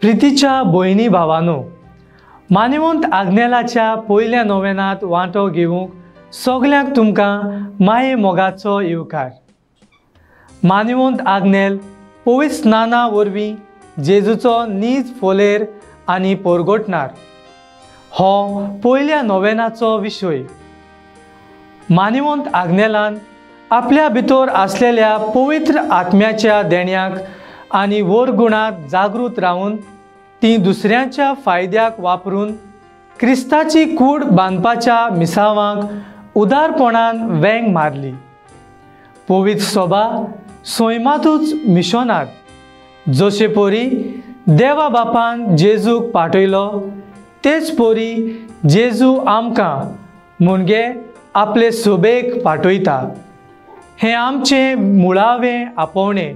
प्रितीच्या भयणी भावानो, मानवंत आग्नेलाच्या पयल्या नोवेनांत वांटो घेवंक सगल्यांक तुमकां माये मोगाचो येवकार। मानवंत आग्नेल पवित्र स्नाना वरवीं जेजूचो नीज फोलेर आनी पोरगोटणार हो पयल्या नोवेनाचो विशय। मानवंत आग्नेलान आपल्या भितर आसलेल्या पवित्र आत्म्याच्या देण्याक आनी वरगुणांत जागृत रावन ती दुसऱ्यांच्या फायद्याक वापरून क्रिस्ताची कूड बांदपाच्या मिसावांक उदारपणान वेंग मारली। पवित्र सभा सैमातूच मिशनार जशे परी देवा बापान जेजूक पाठयलो तेच परी जेजू आमकां म्हणजे आपले सभेक पाठयता। हें आमचें मुळावें आपोवणें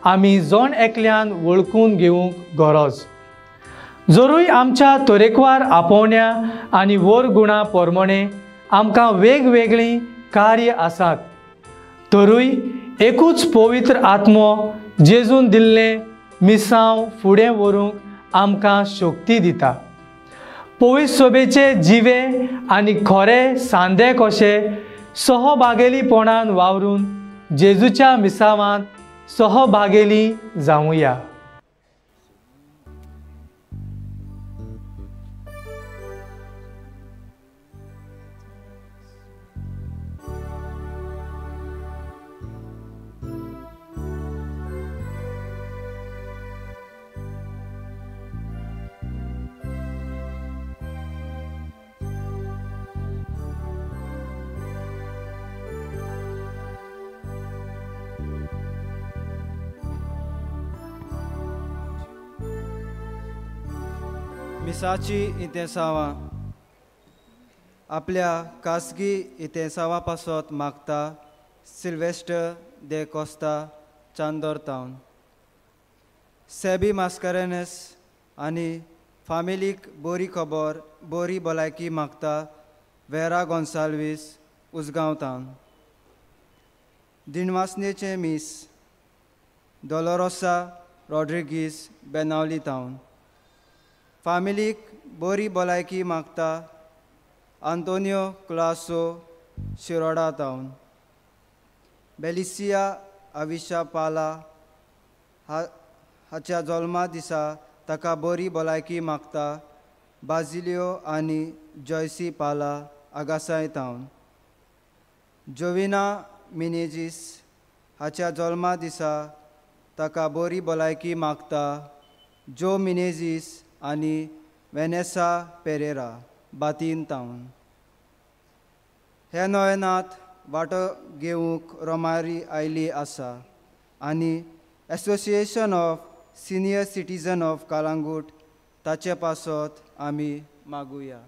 आमी जण एकल्यान वळखून घेवंक गरज। जरूय आमच्या तरेकवार आपोवण्या आनी वरगुणा प्रमाणे आमकां वेगवेगळीं कार्य आसात, तरूय एकूच पवित्र आत्मो जेजून दिल्लें मिसांव फुडें व्हरूंक आमकां शक्ती दिता। पवित्र सभेचे जिवे आनी खरे सांदे कशे सहभागेलीपणान वावरून जेजूच्या मिसावांत सहभागेली जावया। मिसाची इतेसांवां आपल्या खासगी इतेसांवां पासत मागता सिल्वेस्टर दे कोस्ता चांदोर टावन। सेबी मास्करेनस आनी फामिलीक बरी खबर बरी भलायकी मागता वेरा गोन्साल्वीस उसगांव टावन। दिनवासनेचें मीस डोलोरोसा रॉड्रिगीस बेनावली टावन। फामिलीक बरी भलायकी मागता आंतोनियो क्लासो शिरोडा टावन। बेलिसिया अविशा पाला हाच्या जल्मा दिसा ताका बरी भलायकी मागता बाजिलियो आनी जॉयसी पाला आगासाय टावन। जोविना मिनेजीस हाच्या जल्मा दिसा ताका बरी भलायकी मागता जो मिनेजीस आनी वेनेसा पेरेरा बातीन टावन। हे नोवेनांत वांटो घेवंक रोमारी आयली आसा आनी association of senior citizen of Calangute ताचे पासत आमी मागुया।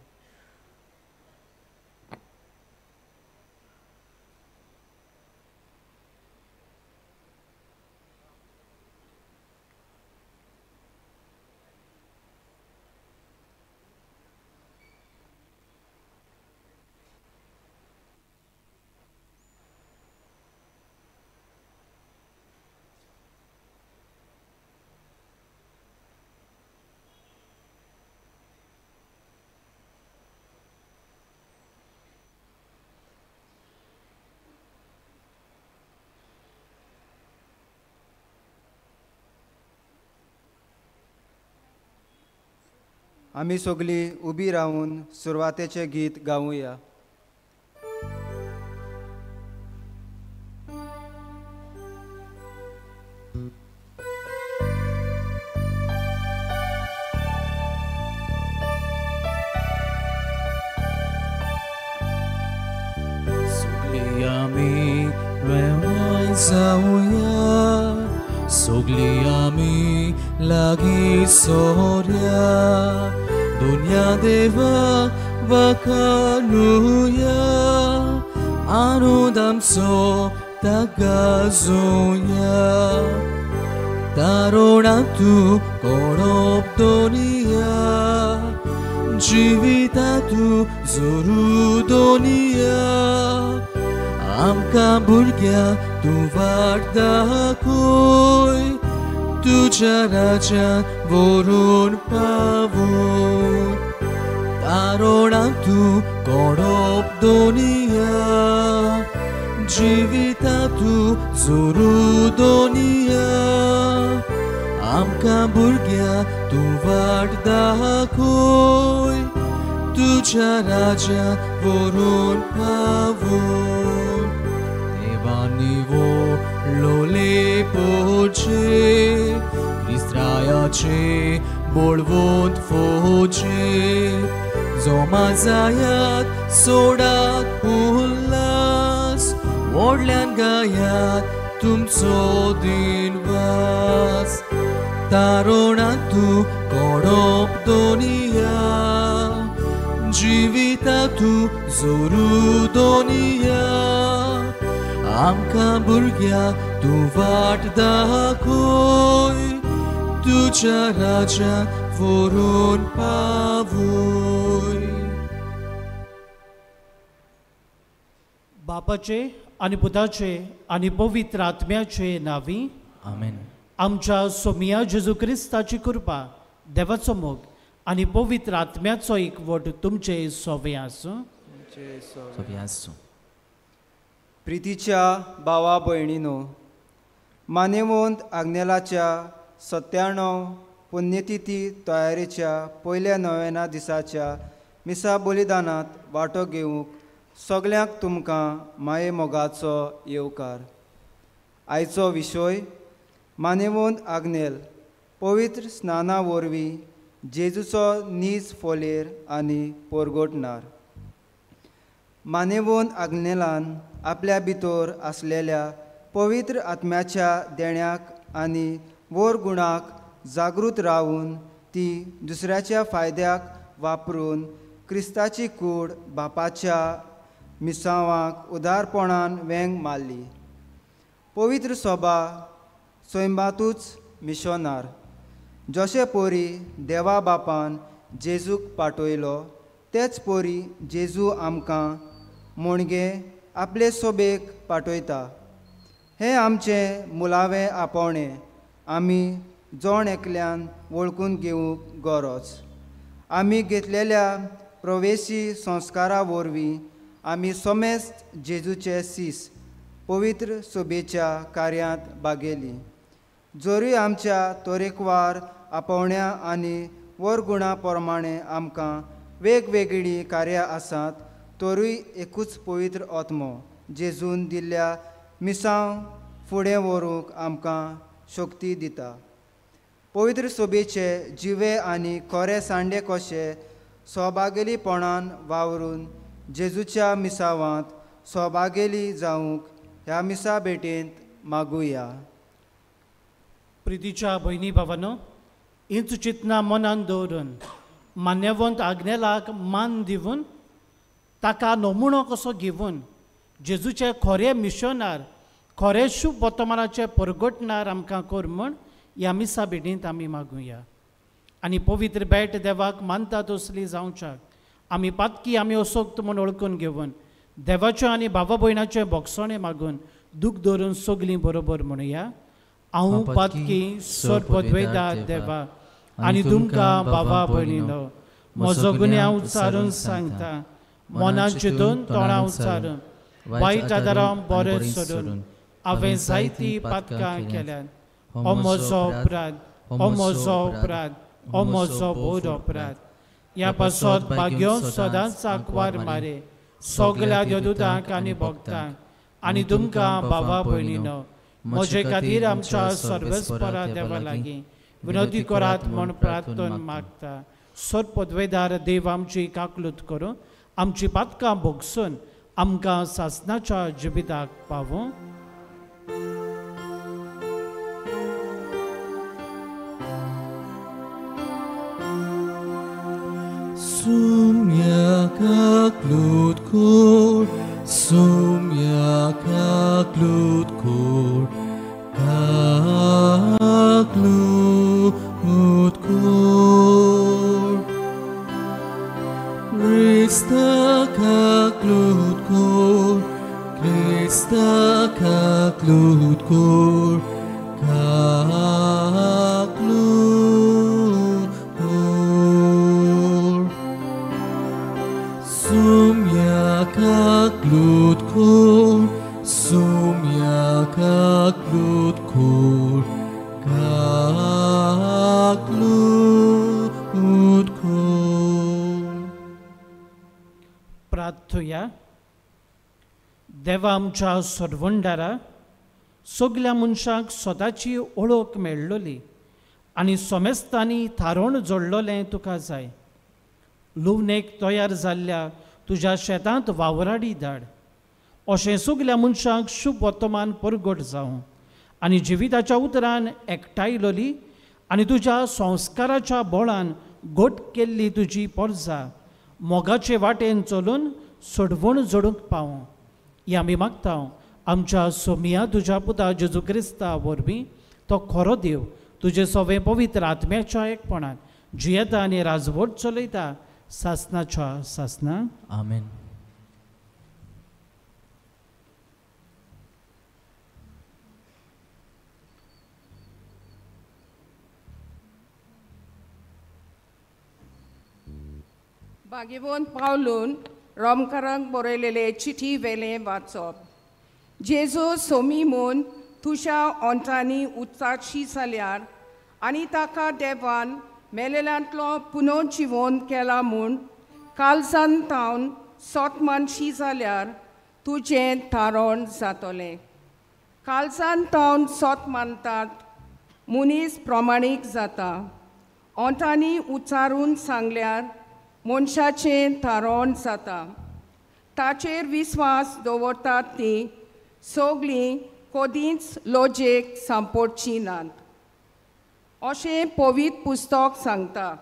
आमी सगळीं उबी रावन सुरवातेचें गीत गावुया। सगळीं आमी वेवाय जावया, सगळीं आमी लागीं सोऱ्या, दुनिया देवा वखानुया, आनंदामचो तागाजोया, तारोणांतू कोणोप दोनिया, जिवितांतू जोरू दोनिया, आमकां भुरग्यां तूं वाट दाखय, तुज्या राज्यांत व्हरून पावूं. तारोणां तूं कोडप दोनिया, जिविता तूं जोरू दोनिया. आमकां भुरग्यां तूं वाट दाखय, तुज्या राज्यांत व्हरून पावूं. देवानी व्हडले पोचे, क्रिस्त्रायाचे बळवंत फोचे, जोमा जायात सोडात उल्हास, व्हडल्यान गायात तुमचो दिनवास. तारोणां तूं कोडप दोनिया, जिविता तूं जोरू दोनिया. आमकां भुरग्यां तूं वाट दाखय, तुज्या राज्यांत व्हरून पावय. बापाचे आनी पुताचे आनी पवित्र आत्म्याचे नांवी आमेन. आमच्या सोमिया जेजू क्रिस्ताची कृपा, देवाचो मोग आनी पवित्र आत्म्याचो एकवट तुमचे सोवे आसूं. सोवे आसूं. प्रितीच्या भावा भयणीनो, मानेवंत आग्नेलाच्या 97 पुण्यतिथी तयारेच्या पयल्या नोवेना दिसाच्या मिसा बलिदानांत वांटो घेवंक सगल्यांक तुमकां माये मोगाचो येवकार. आयचो विशय मानेवंत आग्नेल पवित्र स्नाना वरवीं जेजूचो नीज फोलेर आनी पोरगोटणार. मानेवंत आग्नेलान आपल्या भितर आसलेल्या पवित्र आत्म्याच्या देण्याक आनी वोर गुणाक जागृत रावून ती दुसऱ्याच्या फायद्याक वापरून क्रिस्ताची कूड बापाच्या मिसांवाक उदारपणान वेंग मारली. पवित्र सोबा सैमांतूच मिशोनार जशे पोरी देवा बापान जेजूक पाठयलो तेच पोरी जेजू आमकां मुणगे आपले सोबेक पाठयता. हें आमचें मुळावें आपोवणें आमी जण एकल्यान वळखून घेवंक गरज. आमी घेतलेल्या प्रवेशी संस्कारा वरवीं आमी समेस्त जेजूचे सीस पवित्र सोबेच्या कार्यांत बागेली. जरूय आमच्या तरेकवार आपोवण्या आनी वरगुणा प्रमाणे आमकां वेगवेगळीं कार्यां आसात, तरूय एकूच पवित्र आत्मो जेजून दिल्ल्या मिसांव फुडें व्हरूंक आमकां शक्ती दिता. पवित्र सोबेचे जिवे आनी खोरे सांडे कशे सहभागेलीपणान वावरून जेजूच्या मिसावांत सहभागेली जावंक ह्या मिसा भेटेंत मागुया. प्रितीच्या भयणी भावानो, हींच चिंतना मनान दवरून मान्यवंत आग्नेलाक मान दिवन ताका नमुणो कसो घेवन जेजूचे खोरे मिशनार, खोरे शुभ वर्तमानाचे परगटणार आमकां कर म्हण ह्या मिसा भेटींत आमी मागुया. आनी पवित्र भेट देवाक मानता तसली जावच्याक आमी पातकी आमी असोक्त म्हूण वळखून घेवन देवाच्यो आनी भावा भयणाचें भोगसणें मागून दूख धरून सगलीं बरोबर म्हणुया. हांव पातकी सरपदवेदार देवा आनी तुमकां भावा भयणीनो म्हजो गुन्यांव उच्चारून सांगता, मनान चिंतून तोंडां उच्चारून वायट आदारां बरें सोडून हांवें जायतीं पातकां केल्यात. हो म्हजो अपराध, हो म्हजो अपराध, हो म्हजो बोध अपराध. ह्या पासत भाग्यो सदांच आंकवार मारे सगल्या देवदूतांक आनी भक्तांक आनी तुमकां भावा भयणीनो म्हजे खातीर आमच्या सर्वेस्परा देवा लागीं विनोदी करात म्हूण प्रार्थन मागता. सरपदवेदार देव आमची काकलूत करूं, आमची पातकां भोगसून आमकां सासनाच्या जिविताक पावूं. Sumya kaklut kor, sumya kaklut kor, kaklut kor. Krista kaklut kor, Krista kaklut kor, kaklut. प्रार्थुया. देवा आमच्या सोडवणदारा, सगल्या मनशांक स्वताची ओळख मेळ्ळली आनी सोमेस्तांनी थारोवन जोडलोलें तुका जाय. लुवणेक तयार जाल्ल्या तुज्या शेतांत वावराडी धाड, अशें सगल्या मनशांक शुभ वर्तमान परगट जावं आनी जिविताच्या उतरान एकठांयलोली आनी तुज्या संस्काराच्या बोळान घट केल्ली तुजी पोरजा मोगाचे वाटेन चलून सोडवण जोडूंक पावूं. ही आमी मागता आमच्या सोमिया तुज्या पुता जेजू क्रिस्ता वरवीं, तो खरो देव तुजे सवे पवित्र आत्म्याच्या एकपणान जियेता आनी राजवट चलयता सासनाच्या सासना. आमेन. भाग्यवंत पावलून रोमकारांक बरयलेले चिठी वेलें वाचप. जेजू सोमी म्हूण तुज्या ओंठांनी उच्चारशी जाल्यार आनी ताका देवान मेलेल्यांतलो पुनर्जिवन केला म्हूण काळजान तावन सोत मानशी जाल्यार तुजें थारण जातलें. काळजान तावन सोत मानतात मनीस प्रमाणीक जाता. ओंठांनी उच्चारून सांगल्यार मनशाचें थारण जाता. ताचेर विस्वास दवरतात ती सगळीं कदींच लजेक सांपडची नात अशें पवित्र पुस्तक सांगता.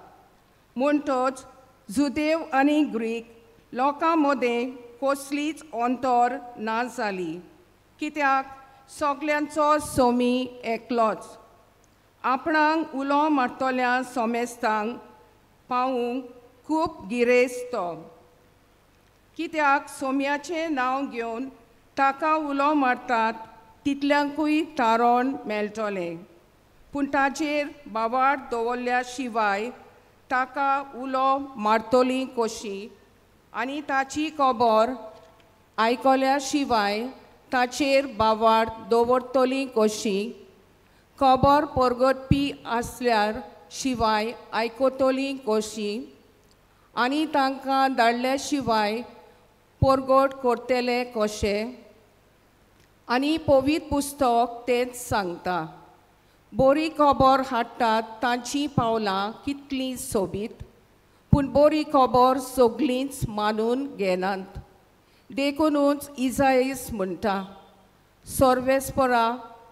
म्हणटच जुदेव आनी ग्रीक लोकां मदें कसलीच अंतर ना जाली, कित्याक सगल्यांचो सोमी एकलोच. आपणाक उलो मारतल्या सोमेस्तांक पावूंक खूब गिरेस्त तो, कित्याक सोम्याचें नांव घेवन ताका उलो मारतात तितल्यांकूय तारण मेळटलें. पूण ताचेर बावार दवरल्या शिवाय ताका उलो मारतली कशी आनी ताची खबर आयकल्या शिवाय ताचेर बावार दवरतली कशी? खबर परगटपी आसल्यार शिवाय आयकतली कशी? आनी तांकां धाडल्या शिवाय परगट करतले कशे? आनी पवित्र पुस्तक तेंच सांगता. बरी खबर हाडटात तांचीं पावलां कितलीं सोबीत, पूण बरी खबर सगळींच मानून घेनात. देखुनूच इजाईस म्हणटा, सर्वेस्परा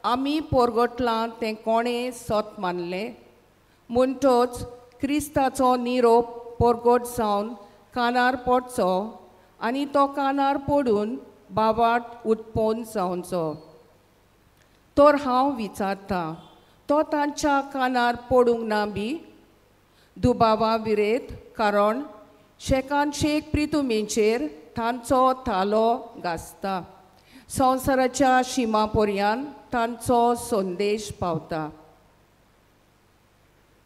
आमी परगटलां तें कोणें सत मानलें? म्हणटच क्रिस्ताचो निरोप परगट जावन कानार पडचो आनी तो कानार पडून बावाट उत्पन्न जावचो. तर हांव विचारता, तो तांच्या कानार पडूंक ना बी? दुबावा विरेत, कारण शेकान शेक प्रितुमीचेर तांचो थालो गाजता, संवसाराच्या शिमा पर्यान तांचो संदेश पावता.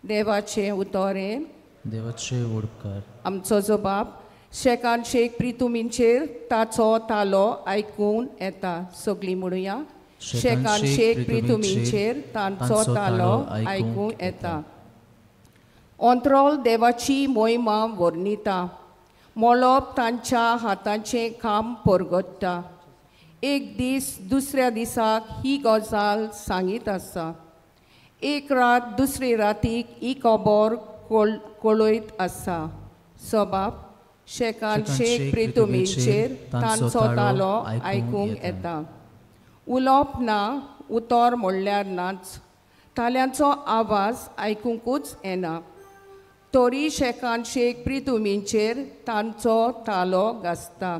देवाचें उतर हें. देवाचे उपकार. आमचो जबाब शेकान शेक प्रितुमींचेर ताचो तालो आयकून येता. सगळीं म्हणुया, शेकान शेक प्रितुमींचेर तांचो तालो आयकूं येता. अंतरोल देवाची मोहिमा वर्णिता, मळब तांच्या हाताचें काम परगट्टा. एक दीस दुसऱ्या दिसाक ही गजाल सांगीत आसा, एक रात दुसरे रातीक ही खबर कळयत आसा. सबाब शेकान शेक प्रितुमीचेर तांचो तालो आयकूंक येता. उलोवप ना, उतर म्हणल्यार नाच, ताल्यांचो आवाज आयकुंकूच येना, तरी शेकान शेक प्रितुमीचेर तांचो तालो गाजता.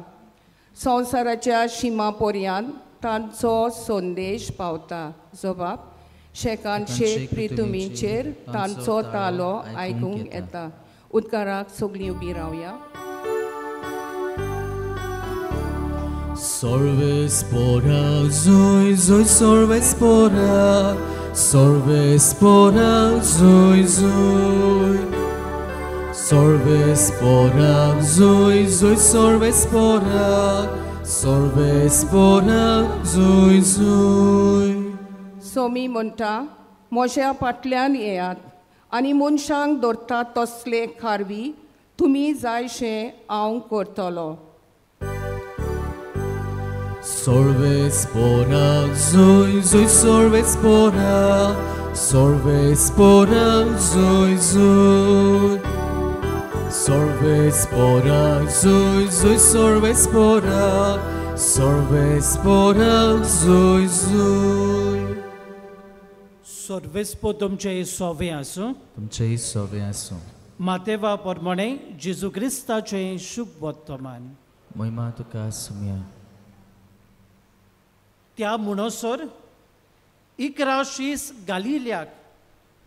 संवसाराच्या शिमा पर्यान तांचो संदेश पावता. जबाब शेकान शेक प्रितुमीचेर तांचो तालो आयकूंक येता. उदकाराक सगळीं उबी रावया. सर्वेस्पोरा जोय जोय सर्वेस्पोरा, सर्वेस्पोरा जोय जोय, सर्वेस्पोरा जोय जोय सर्वेस्पोरा, सर्वेस्पोरा जोय जोय. सोमी म्हणटा, म्हज्या फाटल्यान येयात आनी मनशांक दवरतात तसले खारवी तुमी जायशें हांव करतलो. Sorvespora, zoi, zoi, sorvespora, sorvespora, zoi, zoi. Sorvespora, zoi, zoi, sorvespora, sorvespora, zoi, zoi. सर्वेस्पो तुमचे सोवे आसूं. तुमचेय सोवे आसूं. मातेवा प्रमाणे जेजू क्रिस्ताचें शुभ वर्तमान. महिमा तुका सुम्या. त्या म्हणसर 11 शीस गालिल्याक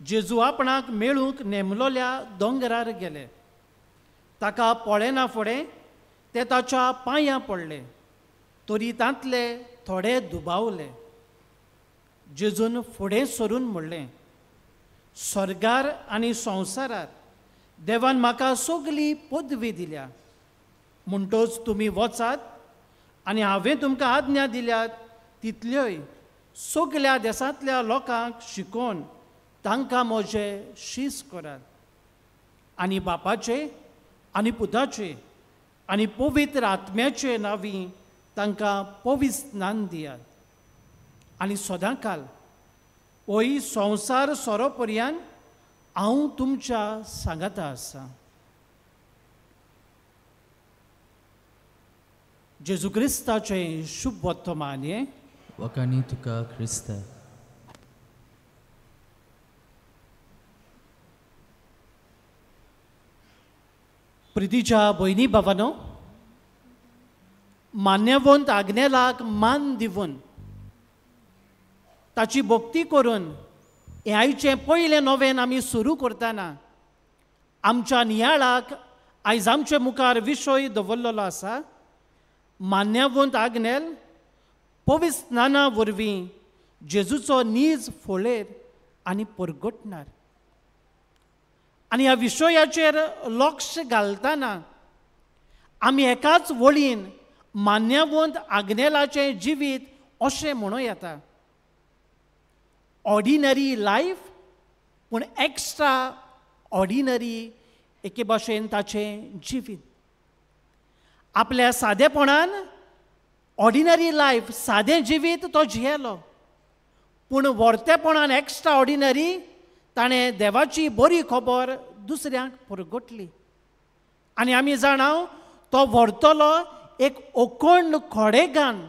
जेजू आपणाक मेळूंक नेमलोल्या दोंगरार गेले. ताका पळयना फुडें ते ताच्या पांयां पडले, तरी तांतले थोडे दुबावले. जेजून फुडें सरून म्हणलें, स्वर्गार आनी संवसारार देवान म्हाका सगली पदवी दिल्या, म्हणटच तुमी वचात आनी हांवें तुमकां आज्ञा दिल्यात तितल्योय सगल्या देशांतल्या लोकांक शिकोवन तांकां म्हजें शीस करात आनी बापाचे आनी पुताचे आनी पवित्र आत्म्याचे नांवी तांकां पवित्र स्नान दियात आनी सदांकाल होय संवसार सोरो पर्यंत हांव तुमच्या सांगाता आसा. जेजू क्रिस्ताचें शुभ वर्तमान हें. वखाणी तुका क्रिस्ता. प्रितीच्या भयणी भावानो, मान्यवंत आग्नेलाक मान दिवन ताची भक्ती करून हें आयचें पयलें नवेन आमी सुरू करतना आमच्या नियाळाक आयज आमचे मुखार विशय दवरलेलो आसा, मान्यवंत आग्नेल पवित्र स्नाना वरवीं जेजूचो नीज फोळेर आनी परगटणार. आनी ह्या विशयाचेर लक्ष घालतना आमी एकाच वळीन मान्यवंत आग्नेलाचें जिवीत अशें म्हणूं येता, ऑर्डिनरी लायफ पूण एक्स्ट्रा ऑर्डिनरी एके भाशेन ताचें जिवीत. आपल्या सादेपणान ऑर्डिनरी लायफ, सादें जिवीत तो जियेलो, पूण व्हरतेपणान एक्स्ट्रा ऑर्डिनरी ताणें देवाची बरी खबर दुसऱ्यांक परगटली. आनी आमी जाणाव तो व्हरतलो एक ओकोंड खोडेगान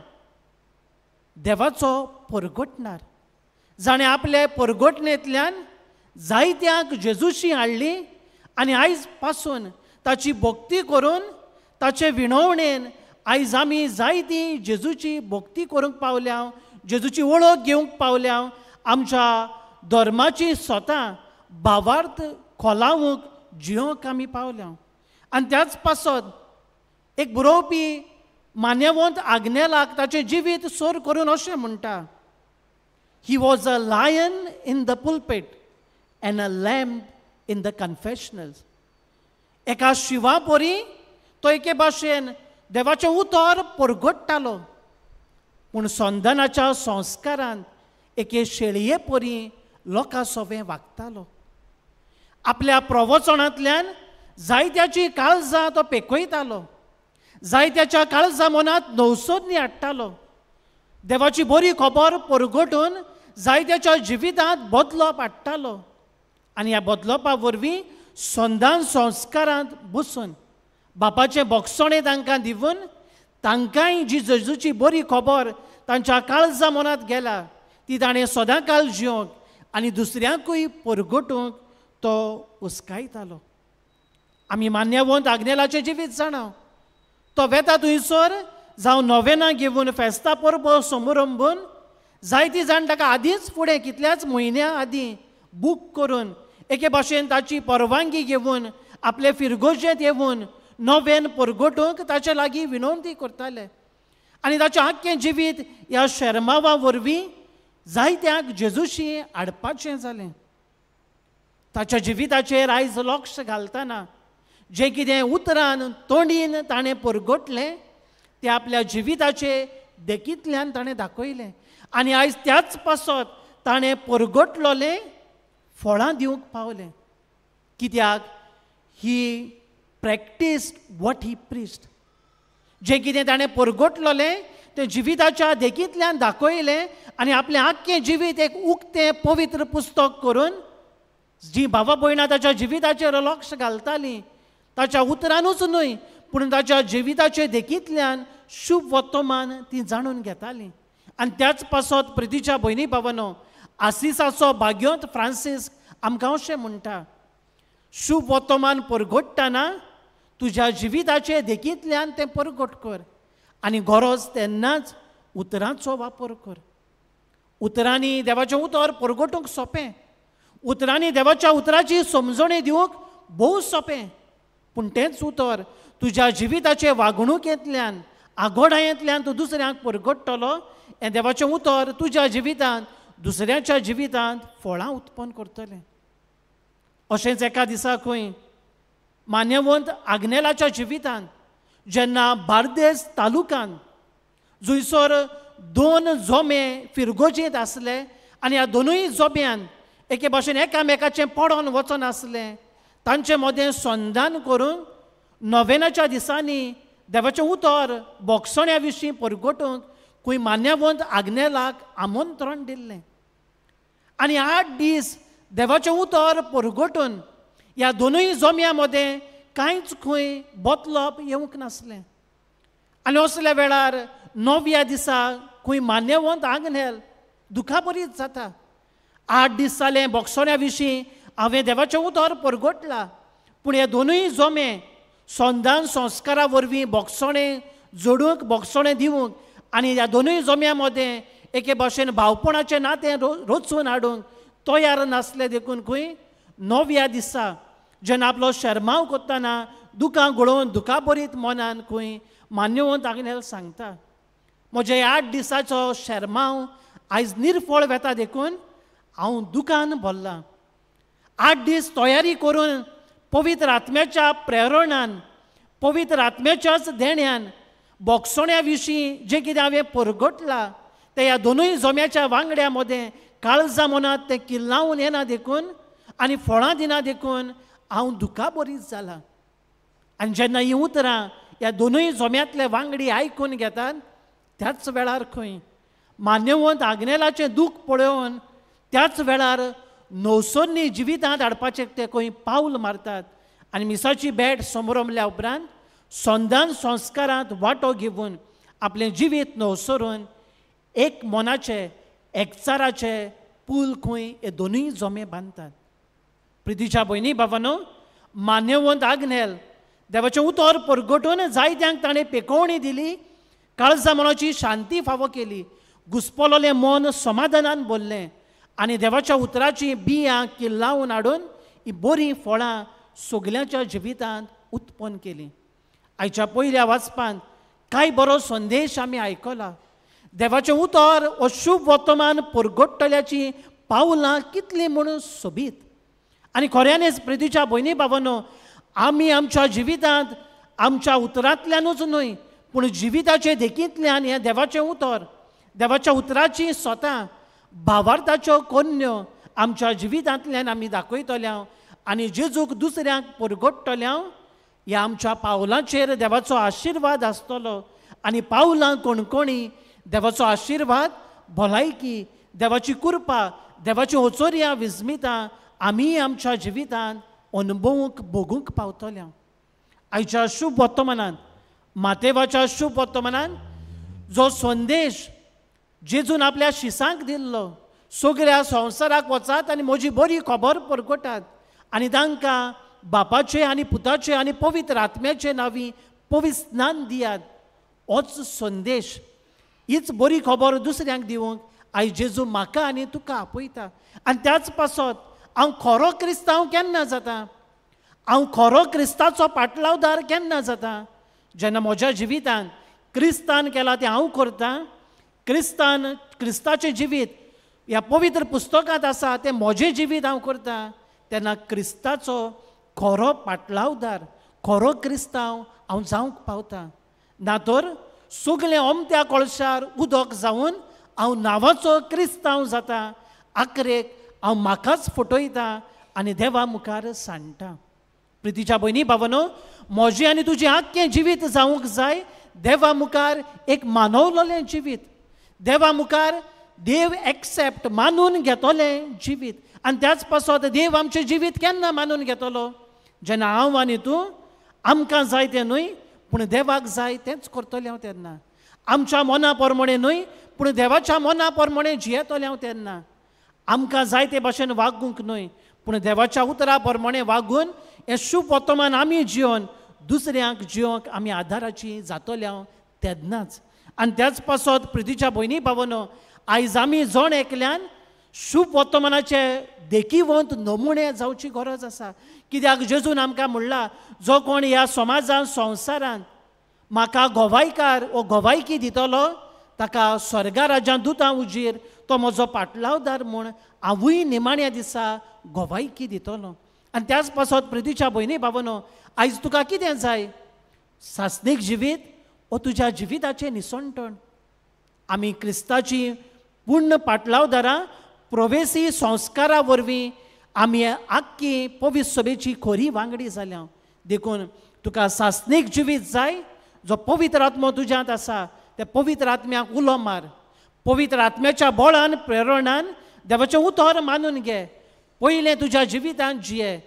देवाचो परगटणार, जाणें आपले परगटणेंतल्यान जायत्यांक जेजूशी हाडली आनी आयज पासून ताची भक्ती करून ताचे विणवणेन आयज आमी जायती जेजूची भक्ती करूंक पावल्या, जेजूची वळख घेवंक पावल्या, आमच्या धर्माची स्वता भावार्थ खोलावंक जियोंक आमी पावल्या. आनी त्याच पासत एक बरोवपी मान्यवंत आग्नेलाक ताचें जिवीत सोर करून अशें म्हणटा, He was a lion in the pulpit and a lamb in the confessionals. एका शिवा परी तो एके भाशेन देवाचें उतर परगट्टालो, पूण संदानाच्या संस्कारान एके शेळये परी लोकां सोवें वागतालो. आपल्या प्रवचनांतल्यान जायत्याची काळजां तो पेकयतालो, जायत्याच्या काळजां मनांत नवसोदनी हाडटालो. देवाची बरी खबर परगटून जायत्याच्या जिवितांत बदलप हाडटालो आनी ह्या बदलपा वरवीं संदान संस्कारांत बसून बापाचें बोगसणें तांकां दिवन तांकांय जी जेजूची बरी खबर तांच्या काळजा मनांत गेला ती ताणें सदां काळ जिवंक आनी दुसऱ्यांकूय परगटूंक तो उस्कायतालो. आमी मान्यवंत आग्नेलाचें जिवीत जाणा, तो वेता थंयसर जावं नोवेनां घेवन फेस्तां परबो समारंभून जायती जाण ताका आदींच फुडें कितल्याच म्हयन्या आदीं बूक करून एके भाशेन ताची परवानगी घेवन आपले फिरगोजेंत येवन नोवेन परगटूंक ताचे लागीं विनवती करताले. आनी ताचें आख्खें जिवीत ह्या शेर्मांवा वरवीं जायत्यांक जेजूशी हाडपाचें जालें. ताच्या जिविताचेर आयज लक्ष घालतना जें कितें उतरान तोंडीन ताणें परगटलें तें आपल्या जिविताचे देखींतल्यान ताणें दाखयलें आनी आयज त्याच पासत ताणें परगटलोलें फळां दिवंक पावलें. कित्याक he practised what he preached. जें कितें ताणें परगटलोलें तें जिविताच्या देखींतल्यान दाखयलें आनी आपलें आख्खें जिवीत एक उक्तें पवित्र पुस्तक करून जी भावा भयणां ताच्या जिविताचेर लक्ष घालतालीं, ताच्या उतरानूच न्हय पूण ताच्या जिविताचे देखींतल्यान शुभ वर्तमान ती जाणून घेतालीं. आनी त्याच पासत प्रितीच्या भयणी भावानो, आसिसाचो भाग्योंत फ्रांसीस आमकां अशें म्हणटा, शुभ वर्तमान परगट्टना तुज्या जिविताचे देखींतल्यान तें परगट कर आनी गरज तेन्नाच उतरांचो वापर कर. उतरांनी देवाचें उतर परगटूंक सोंपें, उतरांनी देवाच्या उतराची समजणी दिवंक भोव सोंपें, पूण तेंच उतर तुज्या जिविताचे वागणुकेंतल्यान आगोडायेंतल्यान तूं दुसऱ्यांक परगट्टलो. हें देवाचें उतर तुज्या जिवितांत दुसऱ्याच्या जिवितांत फळां उत्पन्न करतलें. अशेंच एका दिसा खंय मान्यवंत आग्नेलाच्या जिवितांत जेन्ना बार्देस तालुकांत जंयसर दोन जोमे फिरगोजेंत आसले आनी ह्या दोनूय जोम्यान एके भाशेन एकामेकाचें पडोन वचोन आसलें, तांचे मदें संधान करून नोवेनाच्या दिसांनी देवाचें उतर बोगसण्या विशीं परगटूंक खंय मान्यवंत आग्नेलाक आमंत्रण दिल्लें. आनी 8 दीस देवाचें उतर परगटून ह्या दोनूय जोम्या मदें कांयच खंय बदलप येवंक नासलें. आनी असल्या वेळार 9व्या दिसा खंय मान्यवंत आग्नेल दुखापरीत जाता. 8 दीस जाले बोगसण्या विशीं हांवें देवाचें उतर परगटलां, पूण हे दोनूय जोमे संदान संस्कारा वरवीं बोगसणें जोडूंक बोगसणें दिवंक आनी ह्या दोनूय जोम्या मदें एके भाशेन भावपणाचें नातें रचून हाडूंक तयार नासलें. देखून खंय 9व्या दिसा जेन्ना आपलो शर्माव करतना दुकां गळोवन दुखापरीत मनान खंय मान्यवंत आग्नेल सांगता, म्हज्या 8 दिसाचो शर्माव आयज निर्फळ वेता देखून हांव दुकान भरलां. 8 दीस तयारी करून पवित्र आत्म्याच्या प्रेरणान पवित्र आत्म्याच्याच देण्यान बोगसण्या विशीं जें कितें हांवें परगटलां तें ह्या दोनूय जोम्याच्या वांगड्या मदें काळजा मनांत तें किल्लावन येना देखून आनी फळां दिना देखून हांव दुखाबरीत जालां. आनी जेन्ना हीं उतरां ह्या दोनूय जोम्यांतले वांगडी आयकून घेतात त्याच वेळार खंय मान्यवंत आग्नेलाचें दूख पळोवन त्याच वेळार नवसोन्नी जिवितांत हाडपाचें ते खंय पावल मारतात आनी मिसाची भेट समरमल्या उपरांत संदान संस्कारांत वांटो घेवन आपलें जिवीत नवसरून एक मनाचे एकचाराचे पूल खंय हे दोनूय जोमे बांदतात. प्रितीच्या भयणी बाबानो, मान्यवंत आग्नेल देवाचें उतर परगटून जायत्यांक ताणें पेकोवणी दिली, काळजा मनाची शांती फावो केली, घुसपलोलें मन समाधानान भरलें आनी देवाच्या उतराचीं बियां किल्लावन हाडून ही बरीं फळां सगल्यांच्या जिवितांत उत्पन्न केलीं. आयच्या पयल्या वाचपांत कांय बरो संदेश आमी आयकला. देवाचें उतर हो शुभ वर्तमान परगट्टल्याचीं पावलां कितलीं म्हणून सोबीत. आनी खऱ्यांनीच प्रितीच्या भयणी बाबांनो, आमी आमच्या जिवितांत आमच्या उतरांतल्यानूच न्हय पूण जिविताचे देखींतल्यान हें देवाचें उतर देवाच्या उतराचीं स्वता भावार्थाच्यो कोन्यो आमच्या जिवितांतल्यान आमी दाखयतल्या आनी जेजूक दुसऱ्यांक परगट्टल्या. ह्या आमच्या पावलांचेर देवाचो आशिर्वाद आसतलो आनी पावलां कणकणी देवाचो आशिर्वाद, भलायकी, देवाची कृपा, देवाची ओचोरयां विस्मितां आमी आमच्या जिवितांत अनुभवूंक भोगूंक पावतल्या. आयच्या शुभ वर्तमानांत मातेवाच्या शुभ वर्तमानांत जो संदेश जेजून आपल्या शिसांक दिल्लो, सगळ्या संवसाराक वचात आनी म्हजी बरी खबर परगटात आनी तांकां बापाचे आनी पुताचे आनी पवित्र आत्म्याचे नांवी पवित्र स्नान दियात, होच संदेश, हीच बरी खबर दुसऱ्यांक दिवंक आयज जेजू म्हाका आनी तुका आपयता. आनी त्याच पासत हांव खरो क्रिस्तांव केन्ना जाता, हांव खरो क्रिस्ताचो पाटलावदार केन्ना जाता, जेन्ना म्हज्या जिवितांत क्रिस्तान केलां तें हांव करतां, क्रिस्तान क्रिस्ताचें जिवीत ह्या पवित्र पुस्तकांत आसा तें म्हजें जिवीत हांव करतां, तेन्ना क्रिस्ताचो खरो पाटलावदार, खरो क्रिस्तांव हांव जावंक पावता. ना तर सगलें अमत्या कळशार उदक जावन हांव नांवाचो क्रिस्तांव जाता, आखरेक हांव म्हाकाच फटयता आनी देवा मुखार सांडटा. प्रितीच्या भयणी भावानो, म्हजें आनी तुजें आख्खें जिवीत जावंक जाय देवा मुखार एक मानवलेलें जिवीत, देवा मुखार देव एक्सेप्ट मानून घेतलें जिवीत. आनी त्याच पासत देव आमचें जिवीत केन्ना मानून घेतलो? जेन्ना हांव आनी तूं आमकां जाय तें न्हय पूण देवाक जाय तेंच करतलें हांव तेन्ना, आमच्या मना प्रमाणें न्हय पूण देवाच्या मना प्रमाणें जियेतलें हांव तेन्ना, आमकां जाय ते भाशेन वागूंक न्हय पूण देवाच्या उतरा प्रमाणें वागून हें शुभ वर्तमान आमी जियोन दुसऱ्यांक जियोंक आमी आदाराची जातले हांव तेन्नाच. आनी त्याच पासत प्रितीच्या भयणी भावनो, आयज आमी जण एकल्यान शुभ वर्तमानाचे देखीवंत नमुणे जावची गरज आसा. कित्याक जेजून आमकां म्हणलां, जो कोण ह्या समाजान संवसारान म्हाका गोवायकार वो गोवायकी दितलो ताका स्वर्गा राज्यां दुतां उजीर तो म्हजो पाटलावदार म्हूण हांवूय निमाण्या दिसा गोवायकी दितलो. आनी त्याच पासत प्रितीच्या भयणी भावनो, आयज तुका कितें जाय? सासणीक जिवीत वो तुज्या जिविताचें निसणटण? आमी क्रिस्ताची पूर्ण पाटलावदारां प्रवेसी संस्कारा वरवीं आमी आख्खी पवित्र सभेची खोरी वांगडी जाल्या. देखून तुका सासणीक जिवीत जाय, जो पवित्र आत्मो तुज्यांत आसा त्या पवित्र आत्म्याक उलो मार, पवित्र आत्म्याच्या बळान प्रेरणान देवाचें उतर मानून घे, पयलें तुज्या जिवितांत जिये,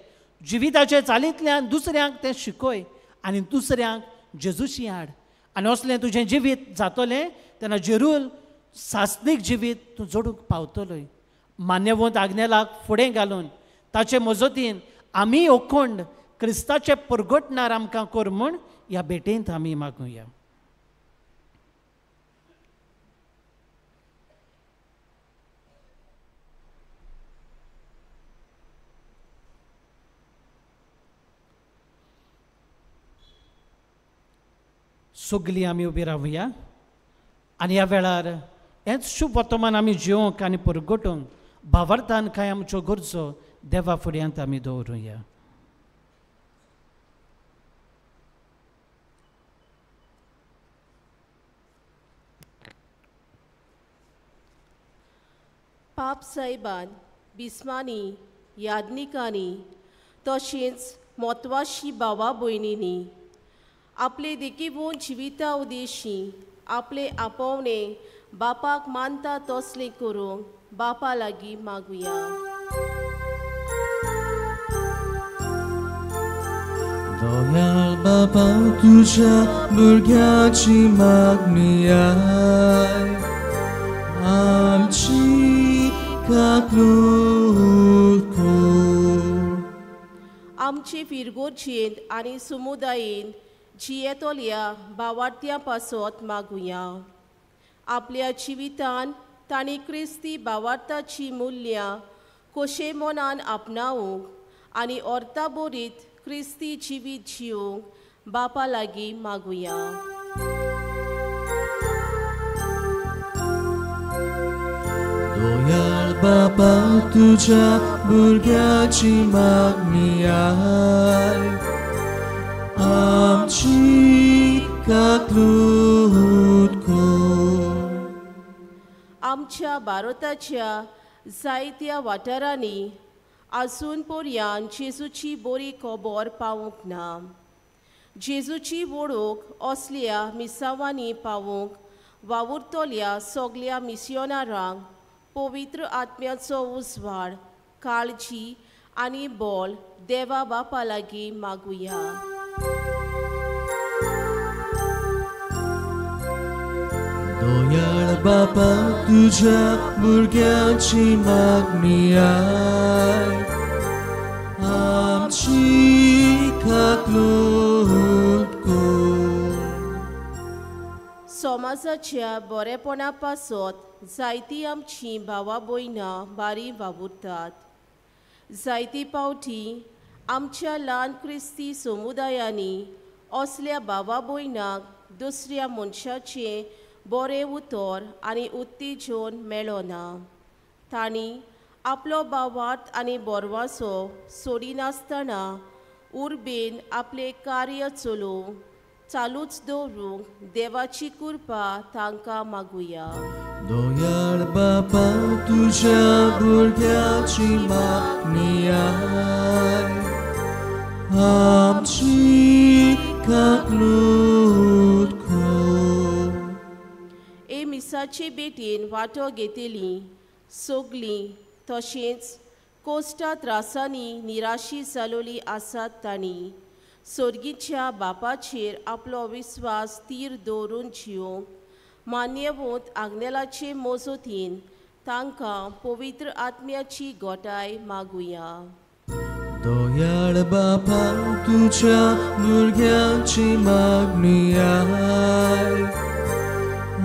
जिविताचे चालींतल्यान दुसऱ्यांक तें शिकय आनी दुसऱ्यांक जेजूशी हाड. आनी असलें तुजें जिवीत जातलें तेन्ना जेरूल सासणीक जिवीत तूं जोडूंक पावतलोय. मान्यवंत आग्नेलाक फुडें घालून ताचे मजतीन आमी अखंड क्रिस्ताचे परगटणार आमकां कर म्हूण ह्या भेटेंत आमी मागुया. सगलीं आमी उबी रावया आनी ह्या वेळार हेंच शुभ वर्तमान आमी जिवंक आनी परगटूंक भावार्थान कांय आमच्यो गरजो देवा फुड्यांत आमी दवरुया. पाप साहेबान बिस्मानी याज्ञिकांनी तशेंच म्हत्वाशी भावा भयणींनी आपले देखीवून जिविता उदेशी आपले आपोवणे बापाक मानता तसलें करूंक बापा लागीं मागुया. दयाळ बापा तुज्या भुरग्याची मागणी आय, आमची काकूट कर. आमचे फिरगोर्जेंत आनी समुदायेंत जियेतल्या भावार्थ्यां पासत मागुया. आपल्या जिवितान तांणी क्रिस्ती भावार्थाची मुल्यां खोशे मनान आपणावंक आनी अर्था बरीत क्रिस्ती जिवीत जिवंक बापा लागीं मागुया. दयाळ बापा तुज्या भुरग्याची मागणी आय, आमची काकूट कर. आमच्या भारताच्या जायत्या वाठारांनी आजून पर्यान जेजूची बरी खबर पावूंक ना. जेजूची वळख असल्या मिसावांनी पावूंक वावुरतल्या सगल्या मिसियोनारांक पवित्र आत्म्याचो उजवाड, काळजी आनी बळ देवा बापा लागीं मागुया. दयाळ बापा तुज्या भुरग्याची मागणी आय, आमची काकूट कर. समाजाच्या बरेपणा पासत जायतीं आमचीं भावा भयणां बारी वावुरतात. जायती पावटी आमच्या ल्हान क्रिस्ती समुदायांनी असल्या भावा भयणांक दुसऱ्या मनशाचें बरें उतर आनी उत्तेजन मेळना. तांणी आपलो भावार्थ आनी बरवासो सोडिनासतना उर्बेन आपलें कार्य चलोवंक चालूच दवरूंक देवाची कृपा तांकां मागुया. दयाळ बापा तुज्या भुरग्याची मागणी आय, आमची काकूट कर. मिसाचे भेटेन वांटो घेतली सगलीं तशेंच कोश्टा त्रासांनी निराशी जालोली आसात तांणी सोर्गीच्या बापाचेर आपलो विस्वास तीर दवरून जिवंक मान्यवंत आग्नेलाचे मजतीन तांकां पवित्र आत्म्याची गोटाय मागुया. दयाळ बापा तुझ्या भुरग्यांची मागणी आय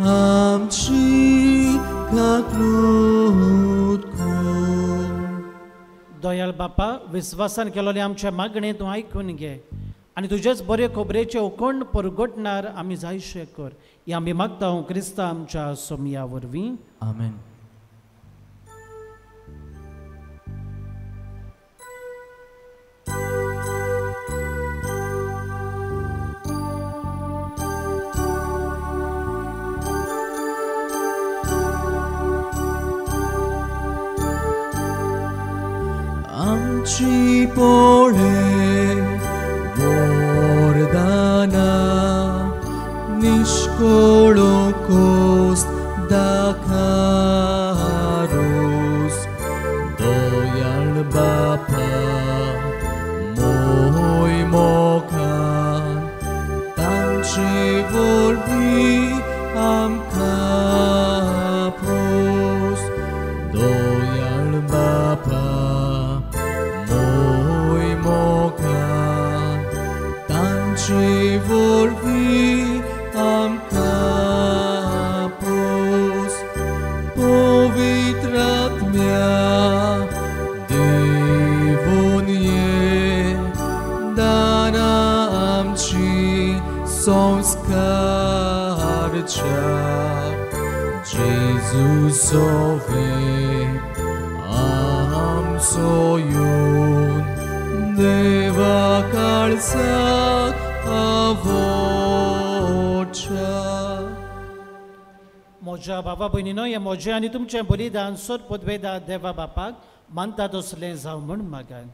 आमची काकलूत कर. दयाळ बापा विस्वासान केलोले आमच्या मागणे तूं आयकून घे आनी तुजेच बरे खबरेचे उकोंड परगटणार आमी जायशे कर. ही आमी मागता क्रिस्ता आमच्या सोमया वरवीं. आमेन. आमची पोळे वरदाना निष्कोळो कोस दाखारोस. दयाळ बापा मोय मोखान तांचे वरवीं आमकां पोस. दयाळ बापा वरवीं आमकां पोस. पवित्र आत्म्या देवून ये दाना आमची संस्कारच्या. जेजू सोवे आमचो येवन देवा काळजाक आवडच्या. म्हज्या बाबा भयणीनो हें म्हजें आनी तुमचें बलिदान सोद पदवेदा देवा बापाक मानता तसलें जावं म्हूण मागान.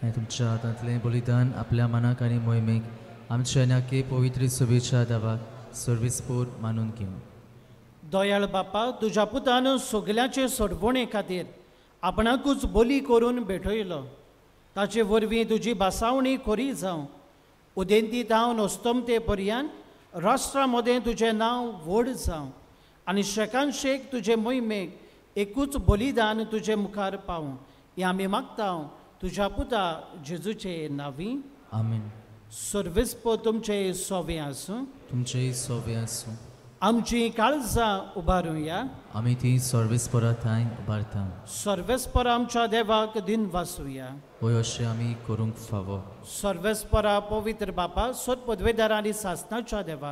आनी तुमच्या हातांतलें बलिदान आपल्या मनाक आनी मोहिमेक आमच्या नाके पवित्र शुभेच्छा देवाक सर्विसपूर मानून घेवं. दयाळ बापा तुज्या पुतान सगल्यांचे सोडवणे खातीर आपणाकूच बली करून भेटयलो. ताचे वरवीं तुजी भासावणी खरी जावं. उदेंती धांवन अस्तमते पर्यंत राष्ट्रा मदें तुजें नांव व्हड जावं आनी शेकान शेक तुजे मोहिमेक एकूच बलिदान तुजे मुखार पावूं. हें आमी मागता तुज्या पुता जेजूचे नांवी. आमेन. सर्वेस्प तुमचे सोवे आसूं. तुमचेय सोवे आसूं. आमची काळजां उबारुया. आमी ती सर्वेस्परा थंय उबारता. सर्वेस्पर आमच्या देवाक दिन वासुया. हय अशें आमी करूंक फावो. सर्वेस्परा पवित्र बापा सोद पदवेदार आनी सासनाच्या देवा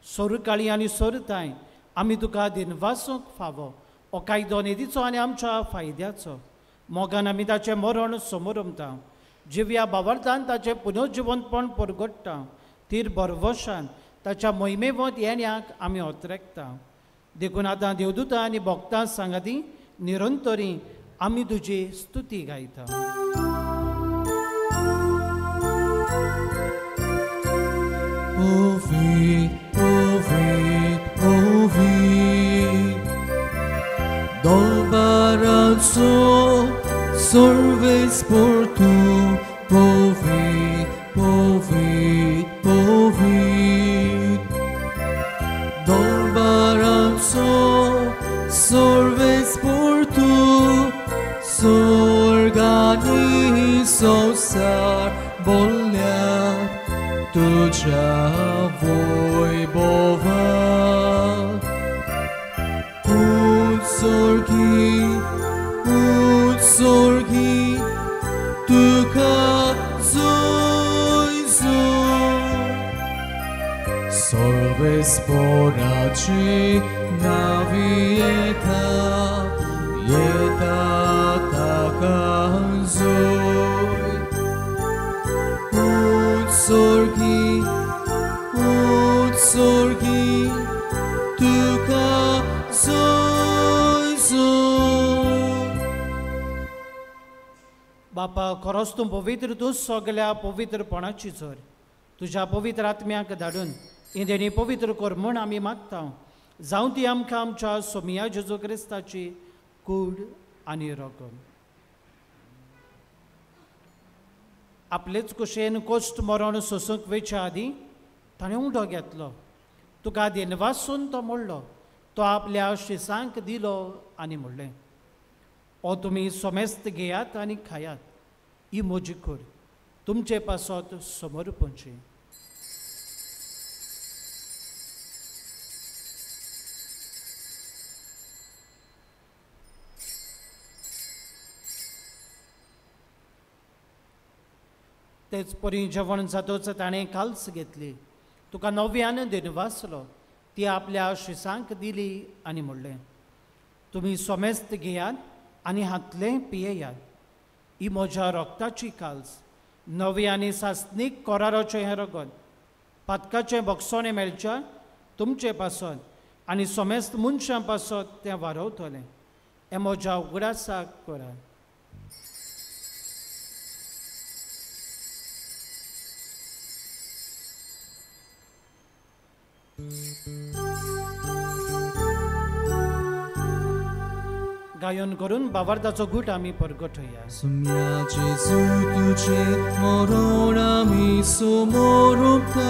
सोरकाळी आनी सोरताय आमी तुका दिन वासूंक फावो. हो कायदो निधीचो आनी आमच्या फायद्याचो. मोगान आमी ताचें मरण समोरमता. जिव्या बावरतान ताचें पुनर्जिवंतपण परगट्टा. तीर भरवशान ताच्या मोहिमेवंत येण्याक आमी ओतरेकता. देखून आतां देवदूतां आनी भक्तां सांगाती निरंतरी आमी तुजी स्तुती गायता. Ouvir, ouvir, ouvir. Dolbaranço, sorves por tu. Ouvir, ouvir, ouvir. Dolbaranço, sorves por tu. Sorgani sosar bolha. Tuđa vojbova utsorgi tuka zojzu sorve sporači navijeta jeta taka zoj utsorgi utsorgi tuka zojzu. बापा खरोच तूं पवित्र, तूं सगल्या पवित्रपणाची जोर तुज्या पवित्र आत्म्याक धाडून ही देणी पवित्र कर म्हूण आमी मागता. जावं ती आमकां आमच्या सोमिया जेजू क्रिस्ताची कूड आनी रगत. आपलेच कुशेन कोश्ट मरण सोसूंक वेच्या आदीं ताणें उंडो घेतलो, तुका देनवासून तो मोडलो, तो आपल्या शिसांक दिलो आनी म्हणलें, ओ तुमी सोमेस्त घेयात आनी खायात, ही म्हजी कूड तुमचे पासत समर्पणची. तेच परी जेवण जातोच ताणें काल्स घेतली, तुका नव्यान दिनवासलो, ती आपल्या शिसांक दिली आनी म्हणलें, तुमी सोमेस्त घेयात आनी हातलें पियेयात, ही म्हज्या रक्ताची काल्स, नवी आनी सासणीक कराराचें हें रगत, पातकाचें बक्षोणें मेळच्या तुमचे पासत आनी सोमेस्त मनशां पासत तें वारवतलें. हें म्हज्या उगडासाक करात. गायन करून बावार्थाचो गूट आमी परगटोया. सुम्या जेजू तुझे मरण आमी समोरता,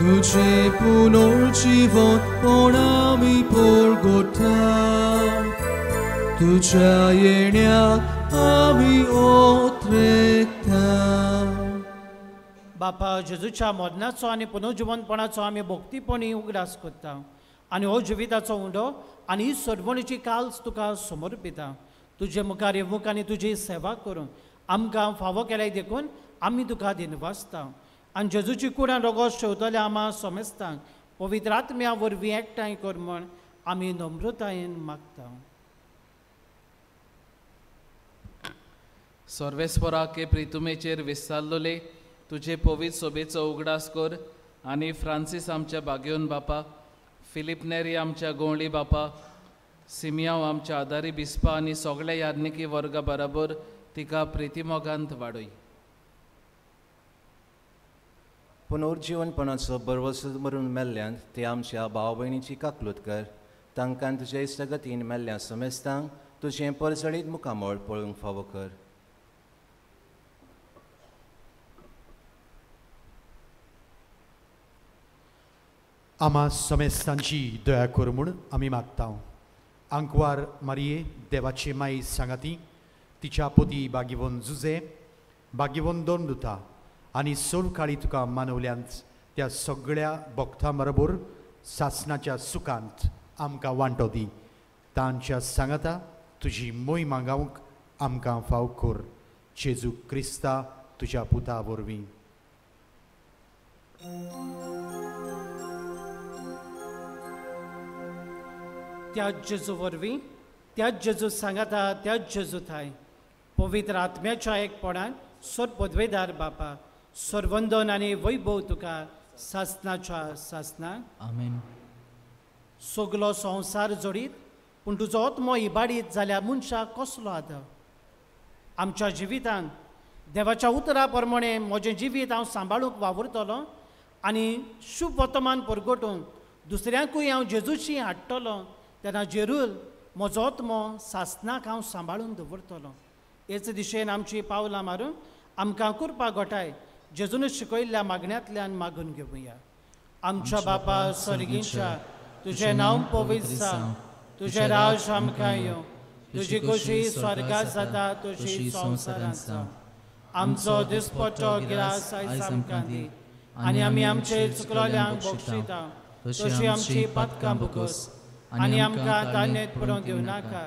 तुझे पुनर्जीवनपण आमी परगटा, तुझ्या येण्याक आमी ओत्रेता. बापा, जेजूच्या मरणाचो आनी पुनर्जिवनपणाचो आमी भक्तीपणी उगडास करता आनी हो जिविताचो उंडो आनी ही सरवणीची काल्स तुका समर्पिता. तुजे मुखार येवंक आनी तुजी सेवा करूंक आमकां फावो केल्याय देखून आमी तुका दिनवासता. आनी जेजूची कुडान रोगोस शेवतल्या आमा सोमेस्तांक पवित्र आत्म्या वरवीं एकठांय कर म्हण आमी नम्रतायेन मागता. सर्वेस्पराके प्रितुमेचेर विसारलोले तुजे पवित्र सोबेचो उगडास कर आनी फ्रांसीस आमच्या बागेवन बापा, फिलीप नेरी आमच्या गोंवळी बापा, सिमियांव आमच्या आदारी बिस्पा आनी सगळ्या याज्ञिकी वर्गा बराबर तिका प्रितीमोगांत वाडय. पुनर्जीवनपणाचो बरवस मरून मेल्ल्यान ते आमच्या भाव भयणीची काकलूत कर, तांकां तुजे इश्टगतीन मेल्ल्या समेस्तांक तुजें परजळीत मुखामळ पळोवंक फावो कर. आमा समेस्तांची दया कर म्हूण आमी मागता. आंकवार मारये देवाची माई सांगाती, तिच्या पती बागेवन जुजे बागेवन दोन दुता आनी सोलकाळी तुका मानवल्यांत त्या सगळ्या भक्तां बरोबर सासणाच्या सुखांत आमकां वांटो दी. तांच्या सांगाता तुजी मोय मागावंक आमकां फाव कर, जेजू क्रिस्ता तुज्या पुता वरवीं. त्याच जेजू वरवीं, त्याच जेजू सांगाता, त्याच जेजू थाय पवित्र आत्म्याच्या एकपणान सर पदवेदार बापा, सरवंदन आनी वैभव तुका सासनाच्या सासना. आमेन. सगलो संवसार जोडीत पूण तुजो आत्मो इबाडीत जाल्यार मनशाक कसलो आदर. आमच्या जिवितांत देवाच्या उतरा प्रमाणे म्हजें जिवीत हांव सांबाळूंक वावुरतलो आनी शुभ वर्तमान परगटूंक दुसऱ्यांकूय हांव जेजूशी हाडटलो, तेन्ना जेरूल म्हजो आत्मो सासनाक हांव सांबाळून दवरतलो. हेच दिशेन आमची पावलां मारून आमकां कृपा घोटाय जेजून शिकयल्ल्या मागण्यांतल्यान मागून घेवया. आमच्या बापा सर्गीच्या, तुजें नांव पवित्र जावं, तुजें राज आमकां येवं, तुजी खोशी स्वर्गात जाता तशी संवसारांत जावं. आमचो दिसपट्टो गिरास आयज आमकां दी आनी आमी आमचे चुकलोल्यांक बक्षिता तशी आमची पातकां भोगोस आनी आमकां तान्येत पडोवंक दिवं नाका,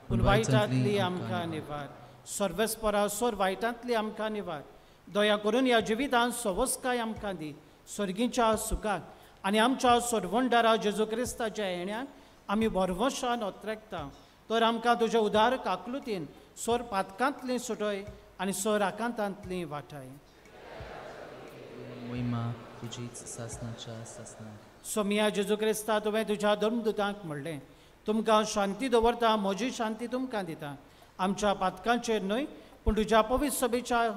पूण वायटांतली आमकां निवार. सर्वेस्परा सोर वायटांतली आमकां निवार. दया करून ह्या जिवितांत सवस्काय आमकां दी, सर्गीच्या सुखाक आनी आमच्या सोडवणदारा जेजू क्रिस्ताच्या येण्याक आमी भरवशान ओत्रेकता. तर आमकां तुज्या उदार काकलुतीन सोर पातकांतली सुटय आनी सोर आकांतांतली वाटाय. सोमिया जेजू क्रिस्ता, तुवें तुज्या धर्मदुतांक म्हणलें, तुमकां शांती दवरता, म्हजी शांती तुमकां दिता. आमच्या पातकांचेर न्हय पूण तुज्या पवित्र सभेच्या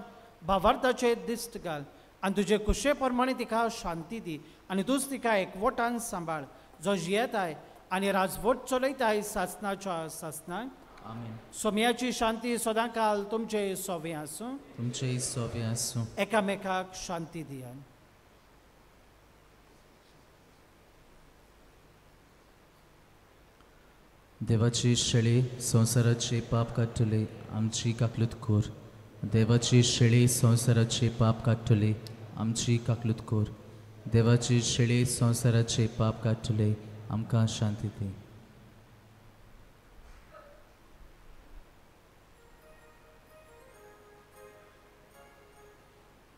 भावार्थाचेर दिश्ट घाल आनी तुजे कुशे प्रमाणे तिका शांती दी आनी तूंच तिका एकवटान सांबाळ. जो जियेताय आनी राजवट चलयताय सासनाच्या सासनाक. आमेन. सोम्याची शांती सदांकाल तुमचे सोवे आसूं. तुमचे सोवे आसूं. एकामेकाक शांती दिया. देवाची शेळी संवसाराचे पाप काडटली आमची काकलूत कोर. देवाची शेळी संवसाराचे पाप काडटली आमची काकलूत कोर. देवाची शेळी संवसाराचे पाप काडटली आमकां शांती दी.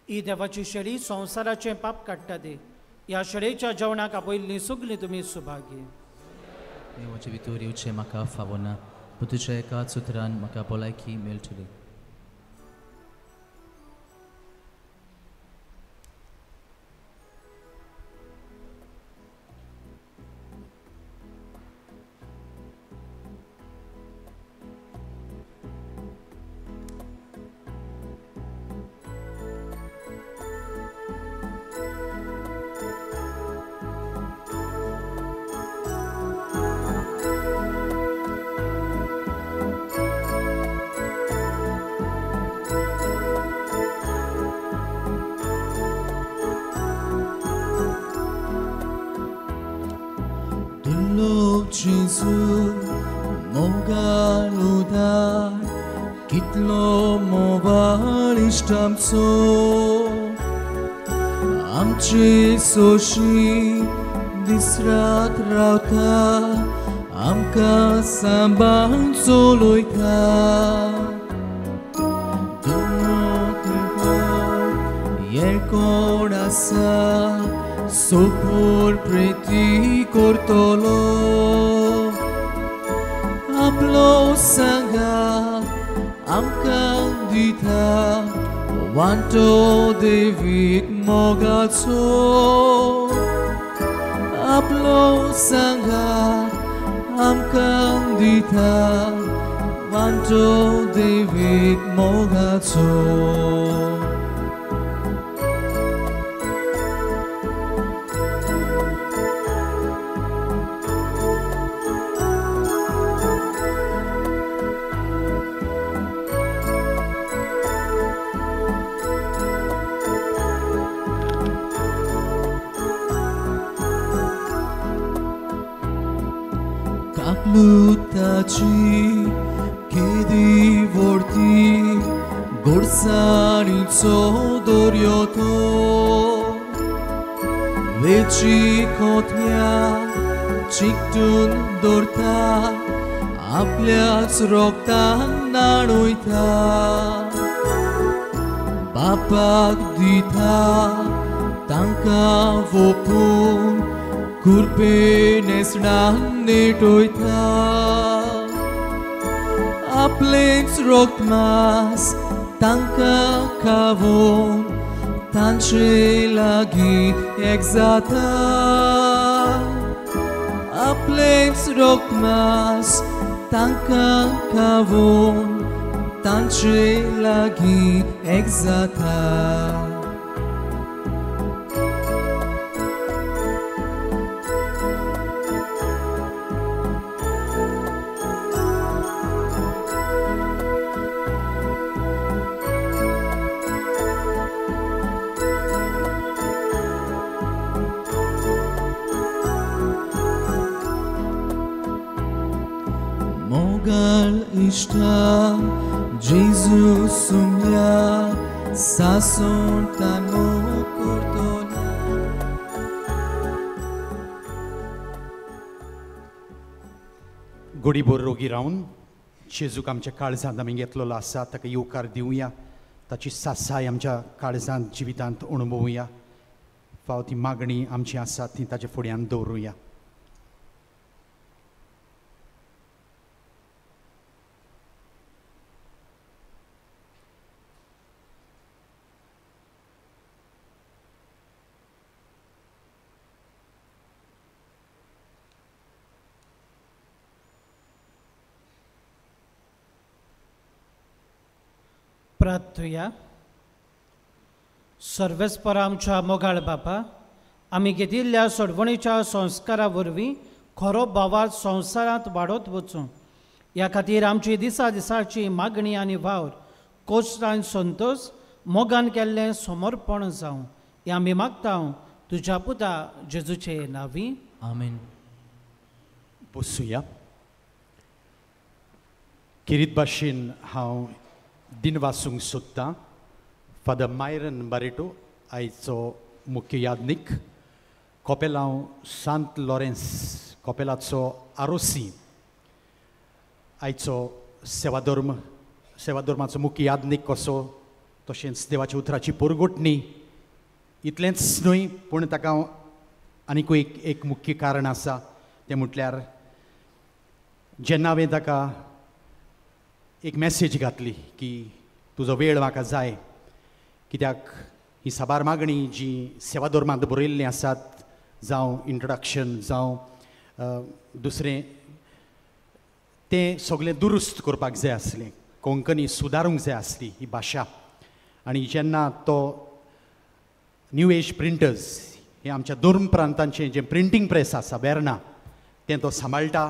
ही देवाची शेळी संवसाराचें पाप काडटा दी. ह्या शेळेच्या जेवणाक आपयल्लीं सगळीं तुमी सुभागी. म्हजे भितर येवचें म्हाका फावना, पूण तुज्या एकाच उतरान म्हाका भलायकी मेळटली. आमची सोशी दिसरात रावता, आमकां सांबाळून चलयता. हें कोण आसा सोपूर प्रिती करतलो, आपलो सांगात आमकां दिता वांटो देवीक मोगाचो. आपलो सांगात आमकां दिता वांटो देवीक मोगाचो. ताची केदी व्हडती गोडसाणीचो दर्यो तो, वेची कोथम्या चिकटून दवरता, आपल्याच रोगतान न्हाणयता. बापाक दिता तांकां वोपून, कुरपे न्हेसणान नेटयता. आपलेंच रोगमास तांकां खावोवन तांचे लागीं एक जाता. आपलेंच रोगमास तांकां खावोवन तांचे लागीं एक जाता. इश्टा जेजू सुमल्या सासून तानो करतलो. गोडीभर रोगी रावन जेजूक आमच्या काळजांत आमी घेतलेलो आसा, ताका येवकार दिवया, ताची सासाय आमच्या काळजांत जिवितांत अणभवया. फाव ती मागणी आमची आसा ती ताच्या फुड्यान दवरुया. प्रार्थुया. सर्वेस्पर आमच्या मोगाळ बापा, आमी घेतिल्ल्या सोडवणीच्या संस्कारा वरवीं खरो भावार्थ संवसारांत वाडत वचूं. ह्या खातीर आमची दिसा दिसाची मागणी आनी वावर कोश्टान संतोष मोगान केल्लें समर्पण जावं. हें आमी मागता तुज्या पुता जेजूचे नांवी. आमेन. बसुया. किरीत भाशेन हांव दिन वासूंक सोदतां फादर मायरन बारेटो आयचो मुख्य यादनीक, कोपेलांव सांत लॉरेन्स कोपेलाचो आरोसी, आयचो सेवाधर्म सेवाधर्माचो मुख्य यादनीक कसो, तशेंच देवाच्या उतराची पोरगोटणी. इतलेंच न्हय पूण ताका आनीकूय एक मुख्य कारण आसा, तें म्हटल्यार जेन्ना हांवें ताका एक मॅसेज घातली की तुजो वेळ म्हाका जाय, कित्याक ही साबार मागणी जी सेवाधर्मांत बरयल्लीं आसात, जावं इंट्रोडक्शन जावं दुसरें, तें सगळें दुरुस्त करपाक जाय आसलें, कोंकणी सुदारूंक जाय आसली ही भाशा. आनी जेन्ना तो न्यू एज प्रिंटर्स हें आमच्या धर्म प्रांतांचें जें प्रिंटींग प्रेस आसा वेर्णा, तें तो सांबाळटा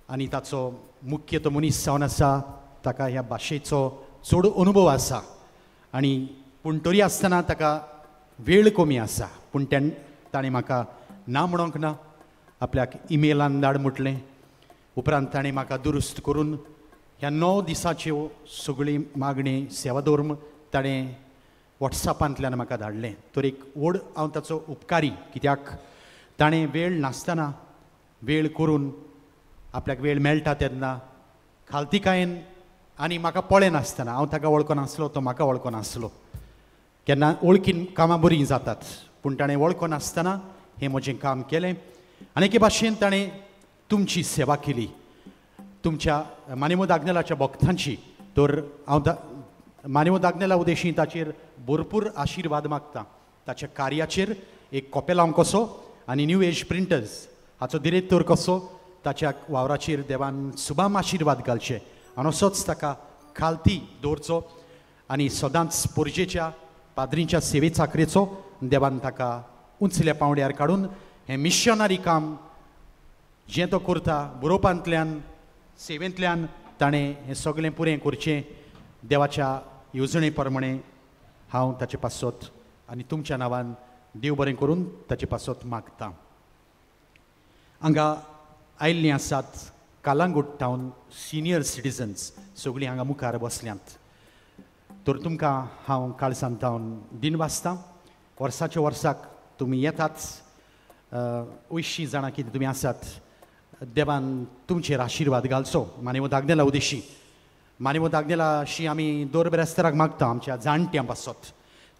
आनी ताचो मुख्य तो मनीस जावन आसा, ताका ह्या भाशेचो चड अनुभव आसा. आनी पूण तरी आसतना ताका वेळ कमी आसा, पूण ताणें म्हाका ना म्हणोंक ना, आपल्याक इमेलान धाड म्हटलें. उपरांत ताणें म्हाका दुरुस्त करून ह्या 9 दिसाच्यो सगळी मागणी सेवाधर्म ताणें वॉट्सॅपांतल्यान म्हाका धाडलें. तर एक व्हड हांव ताचो उपकारी, कित्याक ताणें वेळ नासतना वेळ करून आपल्याक वेळ मेळटा तेन्ना खालतिकायेन आनी म्हाका पळयनासतना, हांव ताका वळखनासलो, तो म्हाका वळखनासलो, केन्ना वळखीन कामां बरीं जातात, पूण ताणें वळखनासतना हें म्हजें काम केलें. आनी एके भाशेन ताणें तुमची सेवा केली, तुमच्या मानेमोद आग्नेलाच्या भक्तांची. तर हांव मानेमोद आग्नेला उदेशी ताचेर भरपूर आशिर्वाद मागता, ताच्या कार्याचेर एक कोपेलांव कसो आनी न्यू एज प्रिंटर्स हाचो दिरेक्टर कसो, ताच्या वावराचेर देवान सुबाम आशिर्वाद घालचे आनी असोच ताका खालती दवरचो आनी सदांच पोरजेच्या पाद्रींच्या सेवे चाकरेचो देवान ताका उंचल्या पांवड्यार काडून हें मिशनरी काम जें तो करता बरोवपांतल्यान सेवेंतल्यान ताणें हें सगळें पुरें करचें देवाच्या येवजणे प्रमाणे हांव ताचे पासत आनी तुमच्या नांवान देव बरें करून ताचे पासत मागता. हांगा आयिल्लीं आसात कालांगूट टावन सिनियर सिटीजन्स सगळीं हांगा मुखार बसल्यांत, तर तुमकां हांव काळसान तावन दिन वाचतां. वर्साच्या वर्साक तुमी येतात, 80 जाणां कितें तुमी आसात, देवान तुमचेर आशिर्वाद घालचो. मानेवत आग्नेला उदेशी मानेवत आग्नेलाशी आमी दर बेरेस्ताराक मागता आमच्या जाणट्यां पासत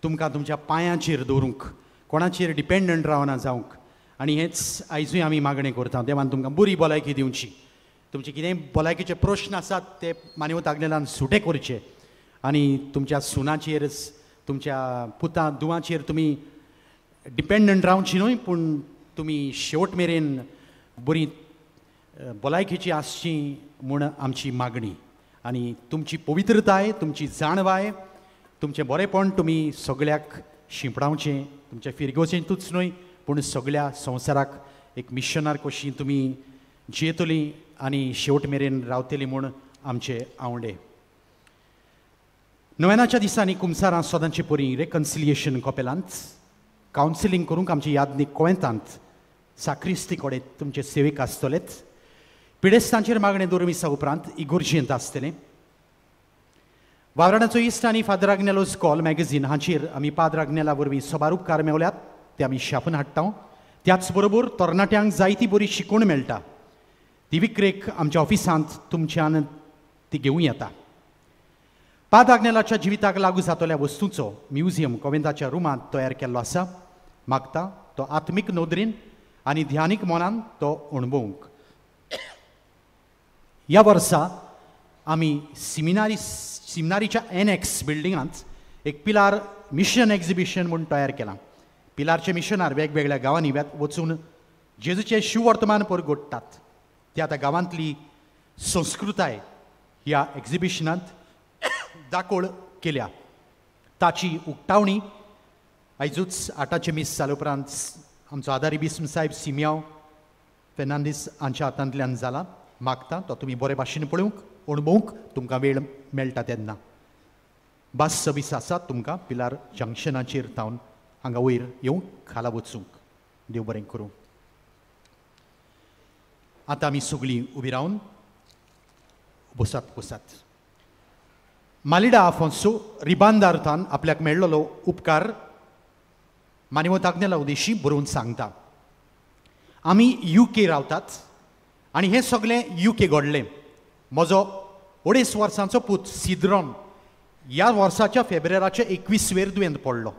तुमकां तुमच्या पांयांचेर दवरूंक, कोणाचेर डिपेंडंट रावना जावंक. आनी हेंच आयजूय आमी मागणें करता, देवान तुमकां बरी भलायकी दिवची, तुमचे कितेंय भलायकेचे प्रश्न आसात ते मानेवत आग्नेलान सुटे करचे आनी तुमच्या सुनाचेर तुमच्या पुतां दुवांचेर तुमी डिपेंडंट रावची न्हय, पूण तुमी शेवट मेरेन बरी भलायकेची आसची म्हूण आमची मागणी. आनी तुमची पवित्रताय, तुमची जाणवाय, तुमचें बरेंपण तुमी सगळ्याक शिंपडावचें, तुमच्या फिरगोचेंतूच न्हय पूण सगळ्या संवसाराक एक मिशनार कशी तुमी जियेतली आनी शेवट मेरेन रावतली म्हूण आमचे आवडे. नोवेनाच्या दिसांनी कुमसारां सदांचे परी रेकन्सिलिएशन कपेलांत कावन्सिलींग करूंक आमची यादनीक कोवेंतांत साक्रिस्ती कडेन तुमचे सेवेक आसतलेच. पिडेस्तांचेर मागणें दोरमिसा उपरांत इगोर्जेंत आसतलें. वावराणाचो इश्ट आनी फादर आग्नेलोज कॉल मॅगझीन हांचेर आमी पाद्र आग्नेला वरवीं सबार उपकार मेवल्यात, ते आमी छापून हाडटा. त्याच बरोबर तरणाट्यांक जायती बरी शिकवण मेळटा, ती विक्रेक आमच्या ऑफिसांत तुमच्यान ती घेवं येता. पाद्र आग्नेलाच्या जिविताक लागू जातल्या वस्तूंचो म्युझियम कोवेंताच्या रुमांत तयार केल्लो आसा. मागता तो आत्मीक नदरेन आनी ध्यानीक मनान तो अणभवूंक. ह्या वर्सा आमी सिमिनारीच्या एनएक्स बिल्डिंगांत एक पिलार मिशन एक्झिबिशन म्हूण तयार केलां. पिलारचे मिशनार वेगवेगळ्या गांवांनी वचून जेजूचें शिववर्तमान परगोडटात. ते आतां गांवांतली संस्कृताय ह्या एक्झिबिशनांत दाखोवण केल्या. ताची उक्तावणी आयजूच 8 मीस जाले उपरांत आमचो आदारी बिस्म साहेब सिमियांव फेर्नांदीस हांच्या हातांतल्यान जाला. मागता तो तुमी बरे भाशेन पळोवंक अणभवूंक तुमकां वेळ मेळटा तेन्ना. बस सर्वीस आसा तुमकां पिलार जंक्शनाचेर तावन हांगा वयर येवंक खाला वचूंक. देव बरें करूं. आतां आमी सगळीं उबी रावन बसात बसात. मालिडा आफोन्सो रिबांदार्थान आपल्याक मेळ्ळलो उपकार मानिवत आग्नेला उदेशी बरोवन सांगता. आमी UK रावतात आनी हें सगळें UK घडलें. म्हजो 2.5 वर्सांचो पूत सिद्रोन ह्या वर्साच्या फेब्रेराच्या 21वेर दुयेंत पडलो.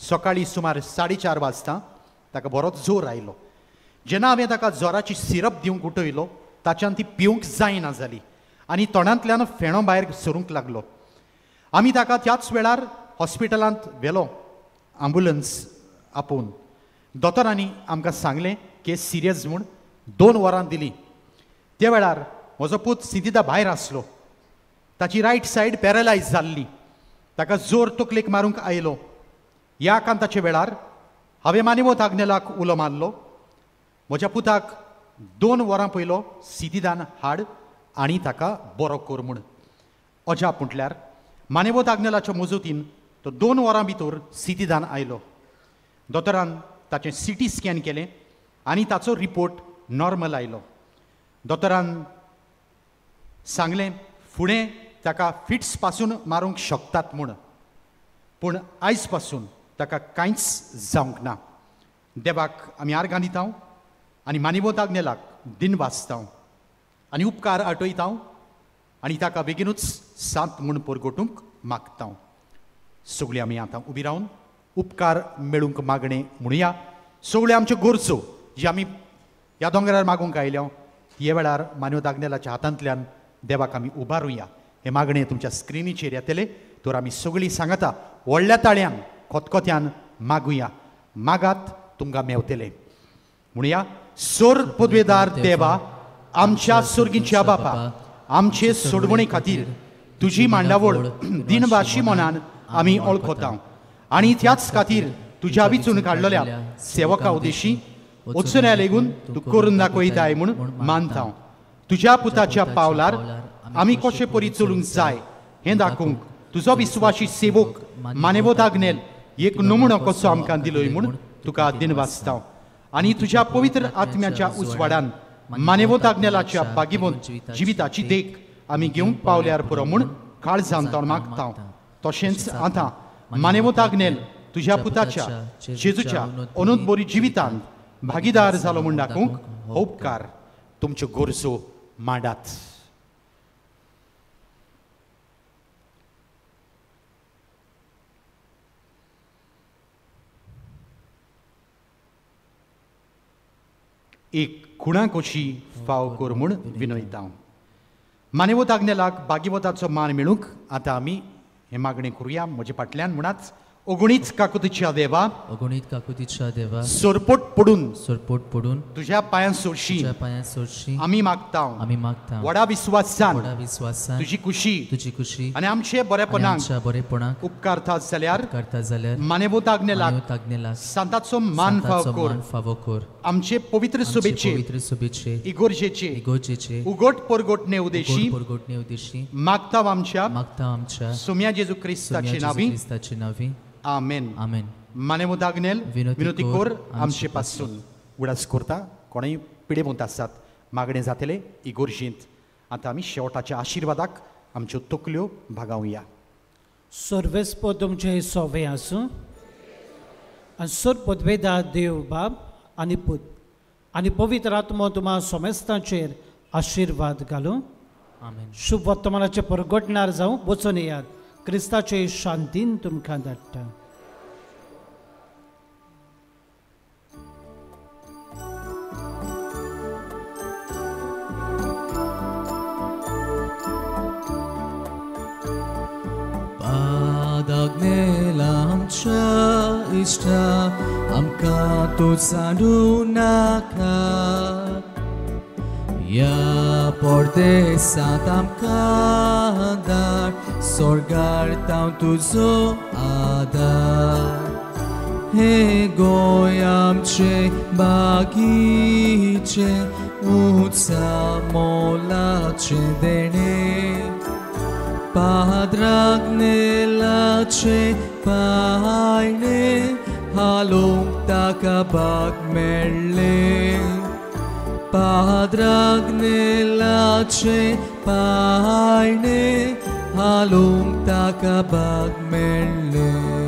सकाळीं सुमार 4:30 वाजता ताका बरोच जोर आयलो. जेन्ना हांवें ताका जोराची सिरप दिवंक उठयलो ताच्यान ती पिवंक जायना जाली आनी तोंडांतल्यान फेणो भायर सरूंक लागलो. आमी ताका त्याच वेळार हॉस्पिटलांत व्हेलो आंबुलन्स आपोवन. दोतोरांनी आमकां सांगलें केस सिरियस म्हूण 2 वरां दिलीं. त्या वेळार म्हजो पूत सिंतिदा भायर आसलो. ताची रायट सायड पॅरलायज जाल्ली. ताका जोर तकलेक मारूंक आयलो. ह्या आकांताच्या वेळार हांवें मानिवत आग्नेलाक उलो मारलो. म्हज्या पुताक 2 वरां पयलो सिंतिदान हाड आनी ताका बरो कर म्हूण. अजाप म्हटल्यार मानेवत आग्नेलाच्या मजतीन तो 2 वरां भितर सिंतिदान आयलो. दोतोरान ताचें CT scan केलें आनी ताचो रिपोर्ट नॉर्मल आयलो. दोतोरान सांगलें फुडें ताका फिट्स पासून मारूंक शकतात म्हूण, पूण आयज पासून ताका कांयच जावंक ना. देवाक आमी आर्गां दिता आनी मानिवत आग्नेलाक दिनवासता आनी उपकार आठयता आनी ताका बेगीनूच सात म्हूण परगटूंक मागता. सगळीं आमी आतां उबी रावन उपकार मेळूंक मागणें म्हणुया. सगळ्यो आमच्यो गरजो जी आमी ह्या दोंगरार मागूंक आयल्या हे वेळार मानवत आग्नेलाच्या हातांतल्यान देवाक आमी उबारुया. हें मागणें तुमच्या स्क्रिनीचेर येतलें तर आमी सगळीं सांगता व्हडल्या ताळ्यान खोतखोत्यान मागुया. मागात तुमकां मेवतलें. म्हणुया. सोर पदवेदार देवा, आमच्या सोर्गीच्या बापा, आमचे सोडवणे खातीर तुजी मांडावळ दिनवाशी मनान आमी वळखता आनी त्याच खातीर तुज्या विचून काडलेल्या सेवका उदेशी वचून लेगून तूं करून दाखयताय म्हूण मानता. तुज्या पुताच्या पावलार आमी कशे परी चलूंक जाय हें दाखोवंक तुजो विस्वाशी सेवक मानेवत आग्नेल एक नमुनो कसो आमकां दिलोय म्हूण तुका दिनवासता आनी तुज्या पवित्र आत्म्याच्या उजवाडान मानेवत आग्नेलाच्या बागीवंत जिविताची देख आमी घेवंक पावल्यार पुरो म्हूण काळजान तोंड मागता. तशेंच आतां मानेवत आग्नेल तुज्या पुताच्या जेजूच्या अनंतबरी जिवितांत भागीदार जालो म्हूण दाखोवंक हो उपकार तुमच्यो गरजो मांडात. एक खुणा कशी फाव कर म्हूण विनयता. मानेवत आग्नेलाक बागीवताचो मान मेळूंक आतां आमी हें मागणें करुया. म्हजे फाटल्यान म्हणाच. अगुणीत काकुतीच्या देवा, अगुणीत काकुतीच्या देवा, सरपोट पडून, सरपोट पडून तुझ्या पांयां सोडशी, तुझ्या पांयां सोडशी आमी मागता, आमी मागता व्हडा विस्वासान, व्हडा विस्वासान तुजी खुशी, तुजी खुशी आनी आमचे बरेपणाक, आमच्या बरेपणाक उपकारता जाल्यार, उपकारता जाल्यार मानेवत आग्नेलाक सांताचो मान फावो कर, फावो कर आमचे पवित्र सभेचे, पवित्र सभेचे इगोर्जेचे, इगोर्जेचे उगट परगटणे उदेशी, परगटणे उदेशी मागता आमच्या, मागता आमच्या सोम्या जेजू क्रिस्ताचे नांवी, क्रिस्ताचे नांवी. आमेन. आमेन. मानेवत आग्नेल विनोती कोर आमचे पासून. उडास करता कोणूय पिडेवंत आसात मागणें जातलें इगोर्जेंत. आतां आमी शेवटाच्या आशिर्वादाक आमच्यो तकल्यो भागावया. सर्वेस्पो तुमचे सोवे आसूं आनी सोर पदवेदार देव बाब आनी पूत आनी पवित्र आत्मो तुमा सोमेस्तांचेर आशिर्वाद घालूं. आमेन. शुभ वर्तमानाचे परगटणार जावं. वचून येयात. क्रिस्ताचे शांतीन तुमकां धाडटा. आमच्या इश्टा आमकां तूं सांडू नाका, ह्या परदेसांत आमकां धाड, स्वर्गार तांव तुजो आदार. हे गोंय आमचें बागीचें उंचा मोलाचें देणें पाद्राग्नेलाचें पायणें हालोवंक ताका बाग मेळ्ळें पाद्राग्नेलाचें पायणें हालोवंक ताका बाग मेळ्ळें.